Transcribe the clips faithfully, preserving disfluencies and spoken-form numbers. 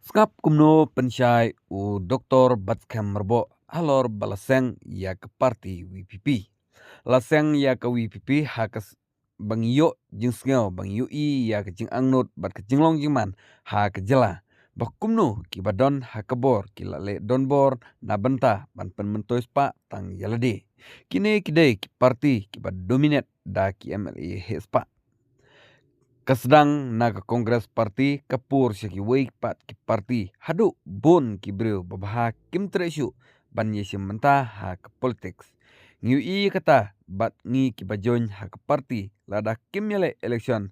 Sngap kumno pynshai u Doktor Batskhem Myrboh halor ba la seng ïa ka parti V P P. La seng ïa ka V P P ha ka s-, ba ngi ïoh jingsngew, ba ngi ïohi ïa ka jingangnud bad ka jinglong jingman ha ka jylla. Ba kumno kiba don ha ka bor ki la leh donbor na bynta ban pynmyntoi spah tang ïa lade. Kine ki dei ki parti kiba dominate da ki M L A heh spah. Ka sdang na ka Congress Party, ka pur sha kiwei pat ki parti, haduh bun ki briew babha kim treh shuh ban ïashim bynta ha ka politics. Ngi ïohi kata bad ngi kiba join ha ka parti, lada kim ïaleh election,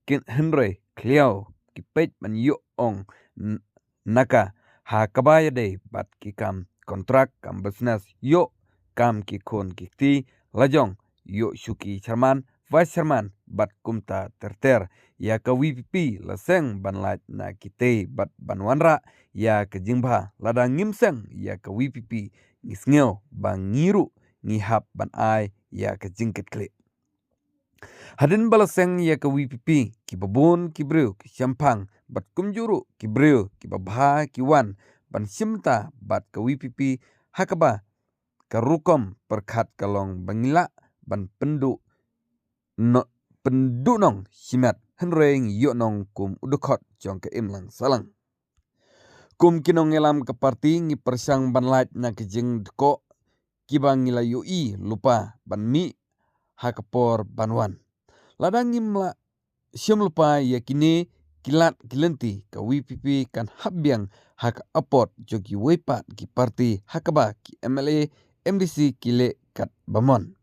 kin hynrei khlieh ki peit ban ïoh ong n-, na ka, ha kaba ïadei bad ki kam contract, kam business, ïoh kam ki khun ki kti, lajong ïoh shuki chairman, vice chairman bad kumta ter ter. Ïa ka V P P la seng ban lait na kitei bad ban wanrah ïa ka jingbha. Lada ngim seng ïa ka V P P, ngi sngew ba ngi ruh ngi hap ban ai ïa ka jingkitkhlieh. Hadien ba la seng ïa ka V P P, kiba bun ki briew ki shemphang bad kumjuh ruh ki briew kiba bha ki wan ban shim bynta bad ka V P P, ha kaba ka rukom pyrkhat ka long ba ngi lah ban pynduh no-, pynduh nong shimet, hynrei ngi ïoh nong kum u dkhot jong ka imlang sahlang. Kum ki nongïalam ka parti, ngi pyrshang ban lait na ki jingdkoh kiba ngi la ïohi lypa ban mih ha ka por ban wan. Lada ngim lah shim lypa ïa kine ki lad ki lynti, ka V P P kan hap biang ha ka apot jong kiwei pat ki parti, ha kaba ki M L A, M D C ki leh kat ba mon.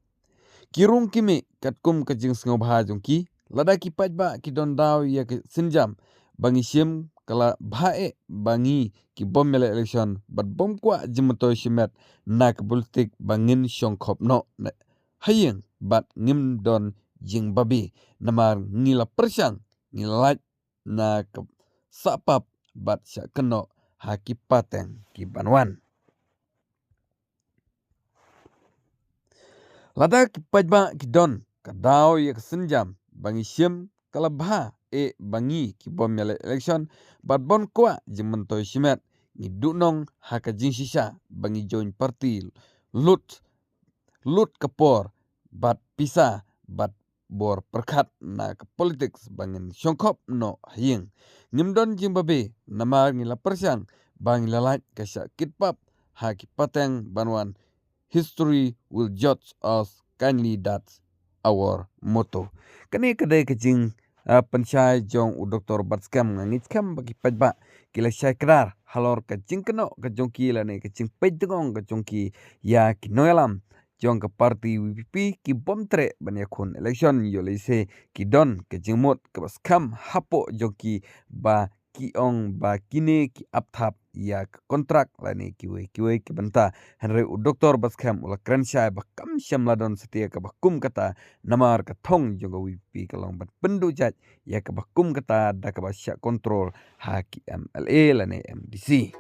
Ki rung ki mih katkum ka jingsngewbha jong ki. Lada ki paidbah ki don daw ïa ka sienjam ba ngi shim ka la bha eh ba ngi ki bym ïaleh election bad bym kwah jingmyntoi shimet na ka politik, ba ngin shongkhop noh na ha ïing bad ngim don jingbabe, namar ngi la pyrshang, ngi la lait na ka sah pap bad shah kynnoh ha ki pateng ki ban wan. Lada ki paidbah ki don ka daw ïa ka sienjam ba ngi shim ka la bha eh ba ngi ki bym ïaleh election bad bym kwah jingmyntoi shimet, ngi duh nong ha ka jingshisha ba ngi join parti, lut, lut ka por bad pisa bad bor pyrkhat na ka politics ba ngin shongkhop noh ha ïing. Ngim don jingbabe, namar ngi la pyrshang ba ngi la lait ka shah kit pap ha ki pateng ban wan. History will judge us kindly, that's our motto. Kane ka dei ka jing, ah, pynshai jong u Doktor Batskhem. Nga ngeit skhem ba ki paidbah ki la shai kdar halor ka jingkynnoh ka jong ki lane ka jingpeit tngong ka jong ki ïa ki nongïalam jong ka parti V P P, ki bym treh ban ïakhun election, ïoh lehse ki don ka jingmut kaba skhem hapoh jong ki ba ki ong ba kine ki ap thap ïa ka contract lane kiwei kiwei ki bynta. Hynrei u Doktor Batskhem u la kren shai ba kam shym la don satia kaba kum kata, namar ka thong jong ka V P P ka long ban pynduh jait ïa kaba kum kata da kaba shah control ha ki M L A lane M D C.